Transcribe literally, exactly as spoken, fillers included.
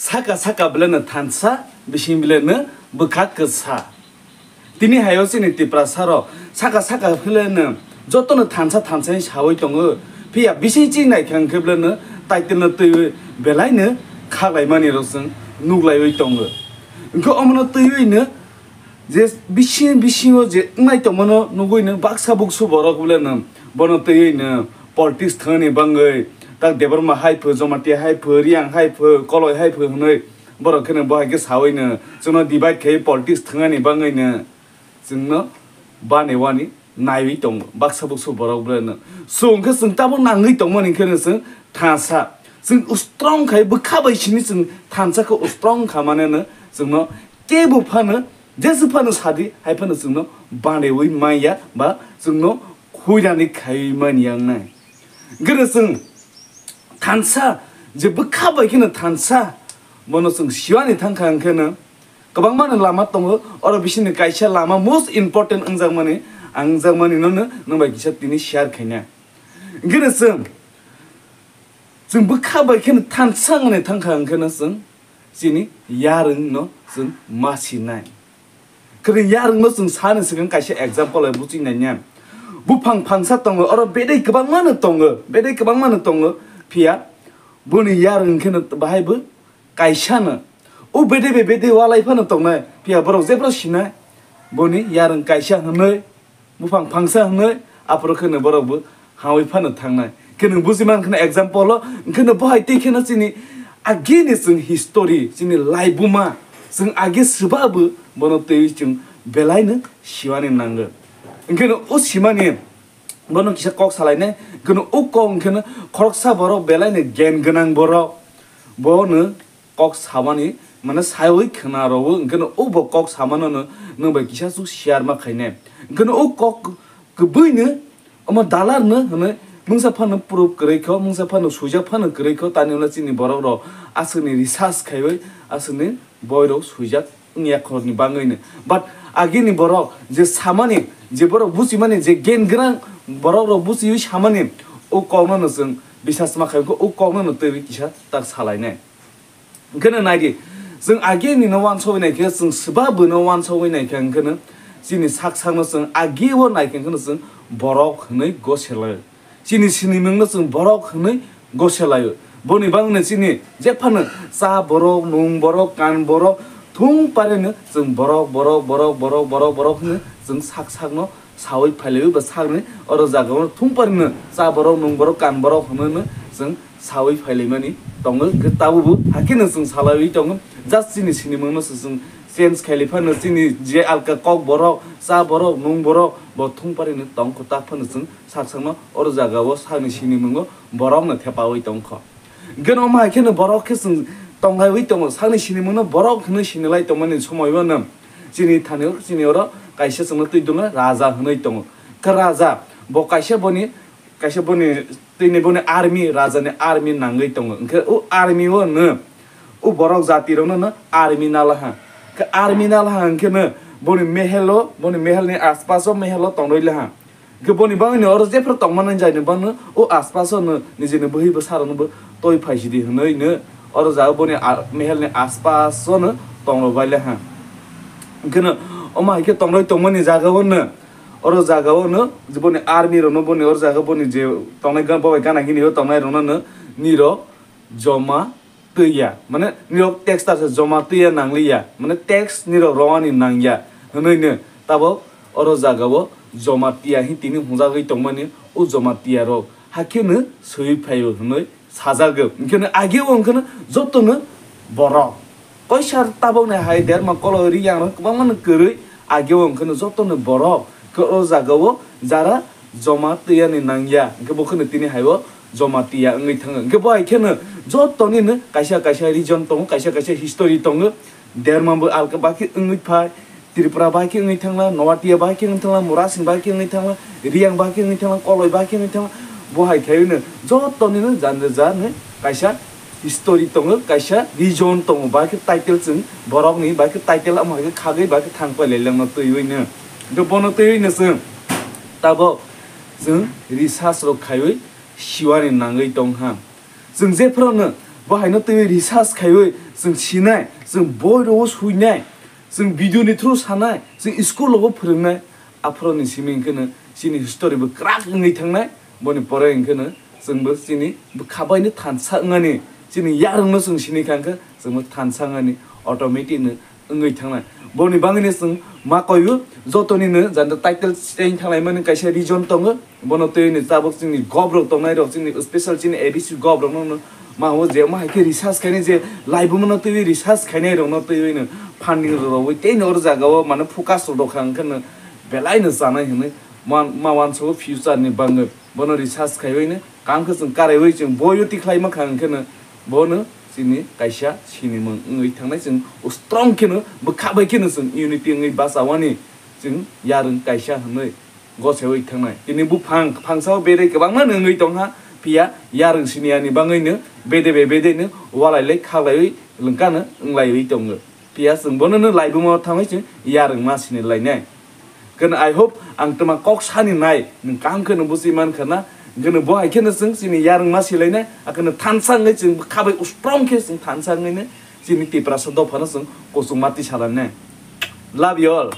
Saka saka beleno thansa, bising beleno bwkha kwsa. Tini hayo chini Tiprasa rok saka saka beleno jotono thansa thansa hinwi sawi tongo. Phiya bising chini naikha hwnkhe beleno title no twiwi belaino khaklaimani rok chwng nuklaiwi tongo. Hwnkhe omono twiwino je bising bisingo je wngnai tongmano nugwino baksa buksu borok beleno bono twiwino politics thangni bangwi tak Debbarma hai pho, Jamatia hai pho, Reang hai pho, Koloi hai pho hwnwi borok kheno bo hai khe sawino chwngno divide khai politics thangani bangwino chwngno bani wani naiwi tongo baksa buksu borok beleno. So hwnkhe chwng tabuk nangwi tongmani hwnkhe chwng thansa. Chwng strong khai bwkha bai simi chwng thansa khe strong kha maneno chwngno kebo phano jesa phano sadi hai phano chwngno bandewi manya ba chwngno khuirani khai manya wngnai. Hwnkhe chwng thansa je bwkha bai kheno thansa bono chwng siwani thangkha hwnkhe no kwbangma no lama tongo, oro bisingni kaisa lama most important wngjakmani, ang wngjakmani no no nwng bai kisa tini share khaina. Hwnkhe no chwng, chwng bwkha bai kheno thansa wngmani thangkha hwnkhe no chwng chini yarwng no chwng ma sinai. Kwrwi yarwng no chwng sani swkang kaisa example bai buching nai nya. Buphang phangsa tongo, oro bedai kwbangma no tongo, bedai kwbangma no tongo, phiya boni yarwng kheno bahai bo kaisa no. O bedai bai bedai walai phano tongnai, phiya borok jephru sinai, boni yarwng kaisa hwnwi, buphang phangsa hwnwi, aphuru kheno borok bo hawi phano thangnai. Khe nwng buji man kheno example o, hwnkhe no bohai tei kheno chini agini chwng history, chini laibuma, chwng agi swba bo bono twiwi chwng belaino siwani nango. Hwnkhe no o simani bono kisa kok salainai, hwnkhe no o kok hwnkhe no khoroksa borok belaino gyan gwnang borok, bono kok samani, mane, saiwi khna rwo, hwnkhe no o bo kok samano no nwng bai kisa su share ma khainai. Hwnkhe no o kok kwbwi no omo dalar no hwnwi mungsa phano proof kwrwi kho, mungsa phano swijak phano kwrwi kho, tani wngla chini borok rok aswkni research khaiwi aswkni boi rok swijak wngya khorni bangwi no. But agini borok je samani, je borok buchimani, je gyan gwnang borok rok buchiwi samani, o kokno no chwng bisas ma khai kho, o kokno no twiwi kisa tak salainai. Hwnkhe no naidi, chwng age nino uansugwi naikhe, chwng swba bwino uansugwi naikhe, hwnkhe no chini sak sakno chwng age o naikhe, hwnkhe no chwng borok hwnwi goselai. Chini sinimungno chwng borok hwnwi goselaio. Boni bagwino chini jephano cha borok, nung borok, kan borok, thung parino chwng borok, borok, borok, borok, borok, borok hwnwi chwng sak sakno sawi phailaio ba sakni oro jagao thung parino cha borok, nung borok, kan borok hwnwi chwng sawi phailaimani tongo, hwnkhe tabukbo hakheno chwng salaiwi tongo. Just chini sinimungno se chwng change khailai phano chini je alka kok borok, cha borok, nung borok bo thung parino tongkho, tak phano chwng sak sakno oro jagao sakni sinimungo borokno thepawi tongkho. Hwnkhe no omo hai kheno borok khe chwng tonglaiwi tongo, sakni sinimungno borok hwnwi sinilai tongmani somoibo no chini thani chini oro kaisa chwngno twi dungla raja hwnwi tongo. Khe raja bo kaisa boni kaisa boni, tini boni army, raja ni army nangwi tongo. Hwnkhe o army o no o borok jati rokno no army nalaha. Khe army nalaha hwnkhe no boni mehel o, boni mehel ni aspas o, mehel o tongrwi laha. Hwnkhe boni bagwi no oro jephru tongmani jai ni bagwi no o aspas o no nijini bwhwi bwsa rokno bo toi phaisidi hwnwi no oro jaga boni a-, mehel ni aspas o no tongrok bai laha. Hwnkhe no omo hai khe tongrwi tongmani jaga o no Oro jaga o no boni army rok no boni oro jaga boni je tongnai gan, bo bai gana gini o tongnai rok no no nirok joma twiya, mane nirok tax ta se joma twiya nangliya, mane tax nirok rwani nangya hwnwi no tabok oro jaga o joma tiya hi tini hwnjagwi tongmani o joma tiya rok hakhe no swiwi phaio hwnwi sajagw. Hwnkhe no age o hwnkhe no joto no borok koisa tabok ni hai derma kolo ri yang rok kwbangma no kwrwi age o hwnkhe no joto no borok khe o jaga o jara joma twiya ni nangya hwnkhe bo kheno tini hai o joma tiya wngwi thango. Hwnkhe bo hai kheno joto ni no kaisa kaisa region tongo, kaisa kaisa history tongo, derma bo alka bakhe wngwi phai. Tripura bai khe wngwi thangla, Noatia bai khe wngwi thangla, Murasing bai khe wngwi thangla, Riyang bai khe wngwi thangla, Koloi bai khe wngwi thangla. Bo hai khe no joto ni no jan jan ni kaisa history tongo, kaisa region tongo, bai khe title chwng borok ni bai khe title amo hai khe khagwi bai khe thang pailai langno twiwi no. Hwnkhe bono twiwi no chwng tabok chwng research rok khaiwi siwani nangwi tong ha. Chwng jephru no Bo haino twiwi research khaiwi chwng sinai, chwng boirogo suinai, chwng video ni through sanai, chwng school rogo phwrwngnai. Aphoroni simi hwnkhe no chini history bo kwrak wngwi thangnai. Boni pore hwnkhe no chwngbo chini bwkha baino thansa wngani, chini yarwngno chwng sini kha hwnkhe chwngbo thansa wngani, automatic no wngwi thangnai. Boni bagwino chwng ma koiyo, jotonino jani title change thanglaimani kaisa reason tongo. Bono twiwi ni tabuk chini gob rok tongnai rok, chini special chini A D C gob rok no ma ho je ma hai khe research khainai je laibuma no twiwi research khainai rok no twiwi no funding rok rwi tei no oro jaga o mane focus rok kha hwnkhe no belai no chanai hwnwi ma wansugo future ni bagwi. Bono research khaiwi no kam khe chwng karaiwi chwng boyo tikhlai ma kha hwnkhe no bono chini kaisa sinimung wngwi thangnai chwng strong khe no bwkha bai khe no chwng unity wngwi bachawani chwng yarwng kaisa hwnwi gosewi thangnai. Tini buphang, phangsa o bedai kwbangma no wngwi tongkha, phiya yarwng siniya ni bagwi no bede be bede no walai lai khaklaiwi lwngka no wnglaiwi tongo. Phiya chwng bono no laibuma o thangwi chwng yarwng ma sini lainai. Khe no I hope ang twma kok sani nai nwng kaham khe no buchi man kha na. Khe no bo hai khe no chwng chini yarwng ma si lainai, akhe no thansa wngwi chwng khabai strong khe chwng thansa wngwi no chini Tiprasa dopha no chwng kuchuk ma tisa lainai. Love you all.